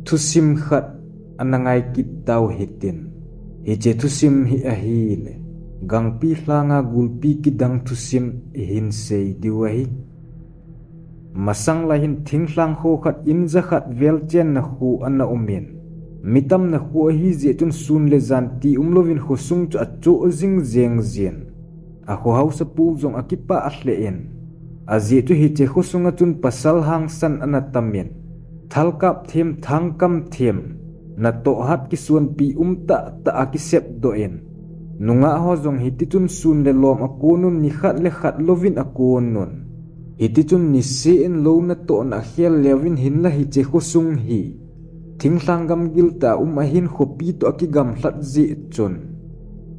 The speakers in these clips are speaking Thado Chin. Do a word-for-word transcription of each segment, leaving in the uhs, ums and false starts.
Thusim khat ana ngai kit tau hitin. Hiche thusim hi ahile, Gangpi lhanga gulpi kidang thusim ihin sei diu ahi. Masang lai hin thinglhang kho khat in jakhat vel chenna kho ana umin, mi tamna kho ahi jeh chun sun le jan ti umlouvin khosung chu achoh jing jeng jin. Akho haosapu jong akipah lheh in, ajeh chu hiche khosunga chun pasal hangsan ana tamin, thalkap them, thangkam them, natoh hat kisonpi um tah tah a kisepdoh in, nungah ho jong hitichun sun le lom akonun, nikhat le khat louvin akonun. Hitichun niseh in lou natohna akhel leuvin, hinlah hiche khosung hi thinglhang gamgil tah a um ahin, khopi toh akigamlhat jeh chun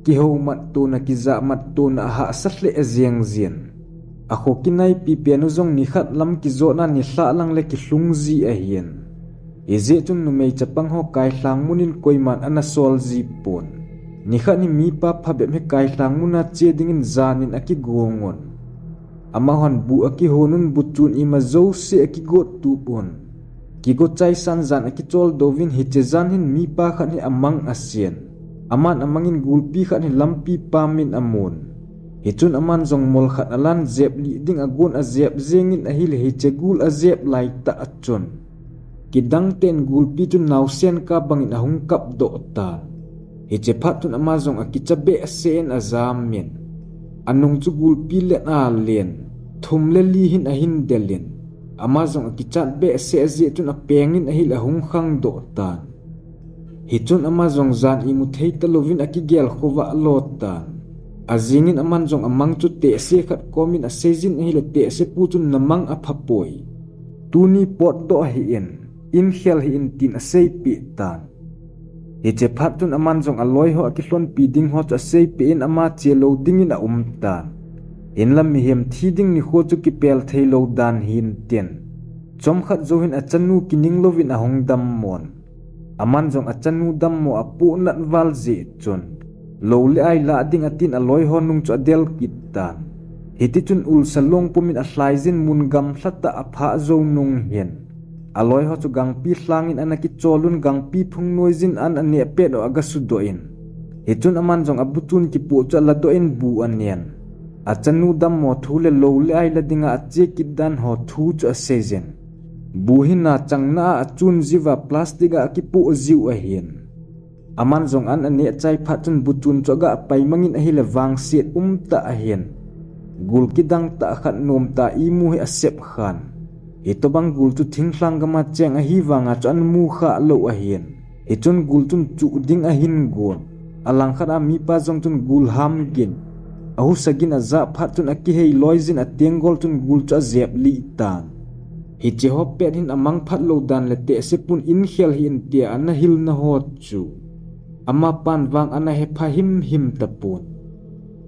kihoumat tona, kijahmat tona ahahsa lheh jeng jin. Akho kinaipi pen u jong nikhat lam kijotna nilhah lang le kilhung ji ahin. Hijeh chun numei chapang ho kailhang munin koiman ana sol ji pon. Nikhat hi mipa phabep hi kailhang muna che dingin janin akigongun. Amahon bu akihonun, bu chun ima jouse akigot tupun. Kigo chaisan jan akichol douvin, hiche jan hin mipa khat hi amang asen. Aman amangin gulpi khat hi lampi pamin amun. Hichun aman jong mol khat alan, jeplih ding agon, ajep jengin ahile hiche gul ajep laitah a chun kidang ten gulpi chu naosen kah bangin ahung kapdoh tan. Hiche phat chun ama jong akicha behseh in ajamin. Anung chu gulpi let alen, thum le li hin ahin delin, ama jong akichat behseh jeh chun apengin ahile ahung khangdoh tan. Hichun ama jong jan imu thei talouvin akigel khovah lo tan. Ajingin aman jong amang chu tehse khat komin aseijin ahile tehsepu chun, "Namang aphapoi. Tuni potdoh hih in, in khel hih in," tin aseipeh tan. Hiche phat chun aman jong aloi ho akilhonpi ding ho chu aseipeh in ama che lou dingin aum tan. Hinlah mihem thi ding nikho chu kipel thei lou dan hintin, chomkhat jou hin achanu kining louvin ahung dammon. Aman jong achanu dammo apohnat val jeh chun, lou le ai lah ding atin aloi ho nung chu adel kit tan. Hitichun ulsa long pumin alhaijin, mun gamlha tah a aphah jou nung hin, aloi ho chu Gangpi lhangin ana kicholun, Gangpi phung noijin an aneh pet u agasudoh in. Hichun aman jong abu chun kipoh chu aladoh in bu anen. Achanu dammo thu le lou le ai la dinga ache kit dan ho thu chu aseijin. Bu hi nachangna a achun jiuva plastic a akipoh jiu ahin. Aman jong an aneh chai phat chun bu chun chu aga pai mangin ahile vangset umtah ahin. Gul kidang tah khat nomtah imu hi asep khan. Hitobang gul chu thinglhang gama cheng ahivanga chu anamu khah lou ahin. Hichun gul chun chuh ding ahin gon. Alangkhat a mipa jong chun gul ham gin, ahusa gin ajah phat chun akihei loijin, atenggol chun gul chu ajeplih tan. Hiche ho pet hin amang phat lou dan le tehsepun in khel hih in tia ana hilna ho chu amapan vang ana hepha himhim tapon.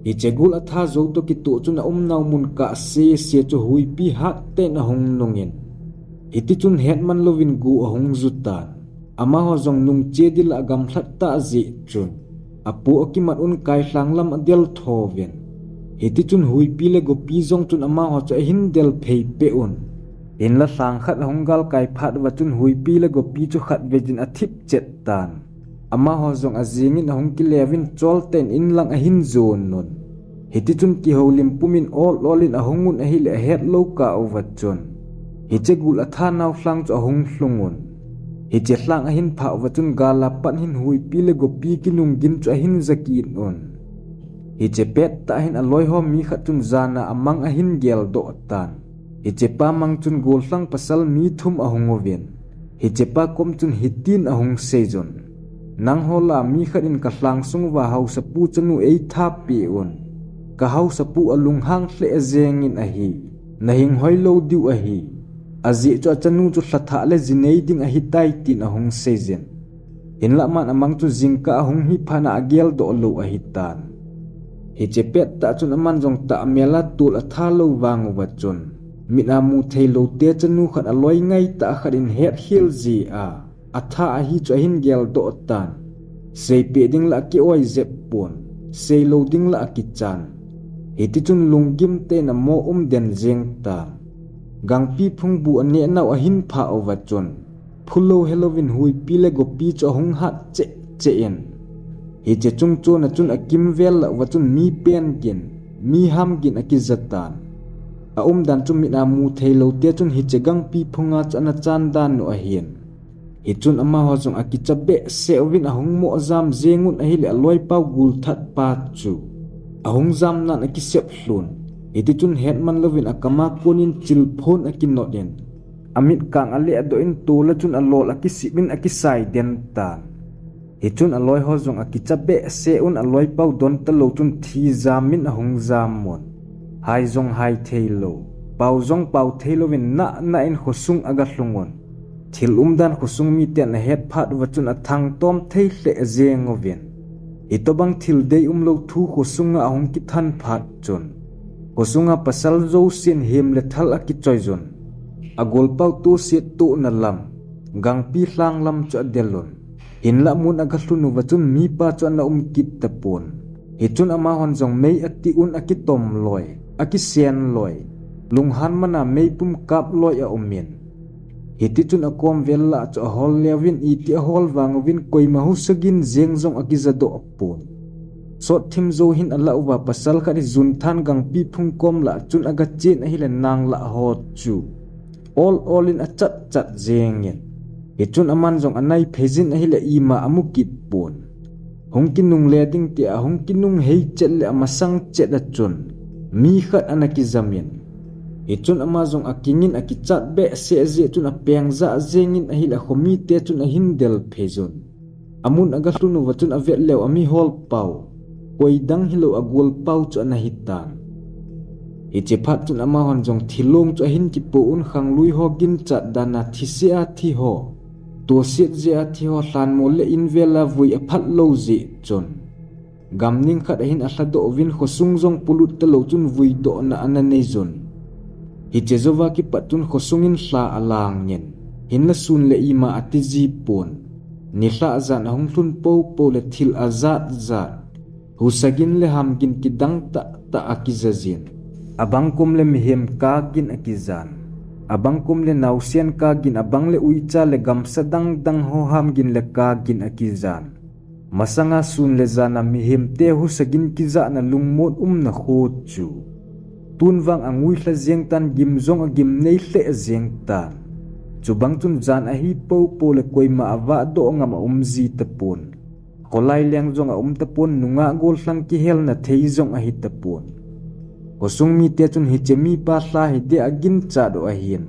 Hiche gul atha jou toh kitoh chun aumnau mun kah sese chu huipi hattah in ahung nungin, hitichun hetman louvin go ahung ju tan. Amaho jong nungche dil a agamlhat tah jeh chun, apoh akimat un kailhang lam adel thouvin. Hitichun huipi le gopi jong chun amaho chu ahin del phei peh un. Hinlah lhang khat ahung galkai phat uva chun huipi le gopi chu khatvei jin athip chet tan. Amaho jong ajingin ahung kileuvin, choltah in in lang ahin jon un. Hitichun kihoulim pumin ol ol in ahung un ahile ahet lou kah uva chun, hiche gul atha nau lhang chu ahung lhung un. Hiche lhang ahin phah uva chun gal a pat hin huipi le gopi kinung gin chu ahin ja kit un. Hiche pettah hin aloi ho mi khat chun jana amang ahin geldoh tan. Hichepa mang chun gollhang pasal mi thum ahung uvin, hichepa kom chun hitin ahung seijun, "Nangho lah a mi khat in kalhang sung uva haosapu chanu eitha peh un. Ka haosapu alunghang lheh jengin ahi. Nahing hoi lou diu ahi. Ajeh chu achanu chu lhathah le jinei ding ahitai," tin ahung seijin. Hinlah aman amang chu jingkah ahung hi phat a ageldoh lou ahitan. Hiche pettah chun aman jong tahmel a tol atha lou vang uva chun, mit a mu thei lou te chanu khat aloi ngaitah khat in hetkhel jeh a atha ahi chu ahin geldoh tan. Seipeh ding lah akioi jep pon, seilou ding lah akichan. Hitichun lunggim tah in amo um den jeng tan. Gangpi phung bu aneh nau ahin phah uva chun, Phulou helouvin huipi le gopi chu ahung hat cheh cheh in. Hiche chungchon a chun akimvel lah uva chun mi pen gin, mi ham gin akija tan. A umdan chu mit a mu theilou te chun hiche gangpi phunga chu ana chan dan u ahin. Hichun amaho jong akicha behseh uvin ahung mo jam jeng un ahile aloipau gul that pa chu ahung jam nan akisep lhun. Hitichun hetman louvin akama konin chilphon akinot in. Amit kang aleh doh in tol a chun alol akisip in akisai den tan. Hichun aloi ho jong akicha behseh un aloipau don talou chun thi jam in ahung jam un. Hai jong hai theilou, pau jong pau theilouvin nahna in khosung aga lhung un. Thil umdan khosung miten ahet phat uva chun athangtom thei lheh jeng uvin. Hitobang thil dei umlou thu khosunga ahung kithan phat chun khosunga pasal jousen hem le thal akichoi jun. Agolpau toset tohna lam, gangpi lhang lam chu adel un. Hinlah mun aga lhun uva chun mipa chu ana um kit tapon. Hichun amahon jong mei ati un akitom loi, akisen loi, lunghan mana meipum kap loi aum in. Hitichun akom vel lah chu ahol leuvin iti ahol vang uvin koima husa gin jeng jong akija doh pon. Sot thim jou hin alah uva pasal khat hi jun than gangpi phung kom lah chun aga chen ahile nang lah ho chu ol ol in achat chat jeng in. Hichun aman jong anai phei jin ahile ima amu kit pon. Hung kinung le ding tia ahung kinung hei chet le amasang chet a chun mi khat ana kijam in. Hichun ama jong akingin akichat behseh jeh chun apeng jah jeng in ahile khomite chun ahin del phei jun. Amun aga lhun uva chun avet leu amihol pau, koi dang hilou agol pau chu ana hitan. Hiche phat chun amahon jong thilong chu ahin kipo un khanglui ho ginchat dan a thise a thi ho, toset jeh a thi ho lhanmol le invel a vui aphat lou jeh chun. Gamning khat ahin alhadoh uvin khosung jong polut talou chun vuidohna ana nei jun. Hiche jouva kipat chun khosung in lha alang in. Hinlah sun le ima ati ji pon. Nilhah jan ahung lhun popo le thil ajat jat. Husa gin le ham gin kidang tah tah akija jin. Abang kum le mihem kap gin akijan. Abang kum le naosen kap gin abang le uicha le gamsa dang dang ho ham gin le kap gin akijan. Masanga sun le jan a mihemte husa gin kijahna lungmon umna kho chu. Tun vang angui lha jeng tan gim jong agim nei lheh jeng tan. Chubang chun jan ahi popo le koima avahdoh ngam aum ji tapon. Kholai leng jong aum tapon nungah gollhang kihelna thei jong ahi tapon. Khosung mite chun hiche mipa lha hi dia aginchat u ahin.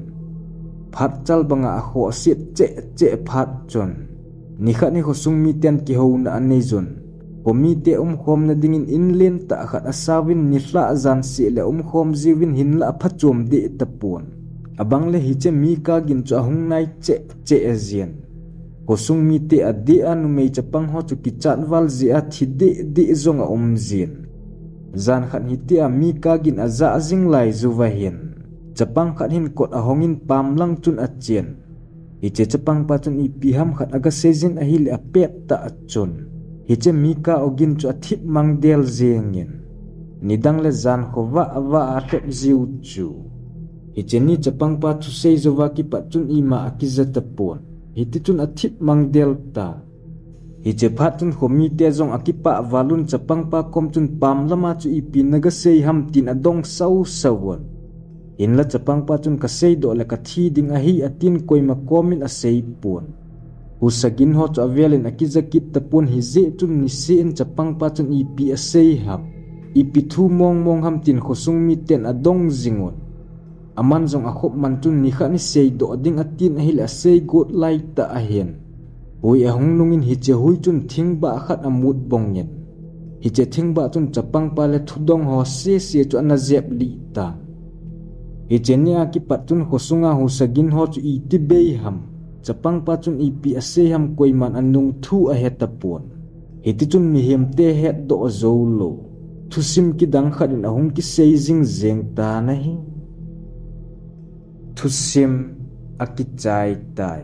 Phat chal banga akhohset cheh cheh phat chun. Nikhat hi khosung miten kihouna anei jun. Khomite umkhomna dingin in lentah khat asauvin nilhah jan seh le umkhom jiuvin hinlah aphachom deh tapon. Abang le hiche mi kap gin chu ahung nai cheh cheh jin. Khosung mite adeh a numei chapang ho chu kichat val jeh a thi deh deh jong aum jin. Jan khat hitia mi kap gin ajah jing lai jouva hin. Chapang khat hin kot ahongin pam lang chun achen. Hiche chapangpa chun ipi ham khat aga seijin ahile apet tah chun. Hiche mi kap ogin chu athip mang del jengin. Nidang le jan khovah vah a alhep jiu chu. Hiche ni chapangpa thusei jouva kipat chun ima akija tapon. Hitichun athip mang del tan. Hiche phat chun khomite jong akipah val un chapangpa kom chun pam lama chu ipi naga sei ham tin adong sau sau un. Hinlah chapangpa chun kasei doh le kathi ding ahi atin koima komin asei pon. Husa gin ho chu avelin akija kit tapon hijeh chun niseh in chapangpa chun ipi asei ham. Ipi thu mong mong ham tin khosung miten adong jing un. Aman jong akhop man chun nikhat ni seidoh ding atin ahile asei got laitah ahin. Hui ahung nungin hiche hui chun thingbah khat amut bongin. Hiche thingbah chun chapangpa le thudong ho sese chu ana jep lih tan. Hiche nia kipat chun khosunga husa gin ho chu iti bei ham. Chapangpa chun ipi asei ham koiman anung thu ahe tapon. Hitichun mihemte hetdoh jou lou. Thusim kidang khat in ahung kisei jing jeng tan ahi. Thusim akichai tai.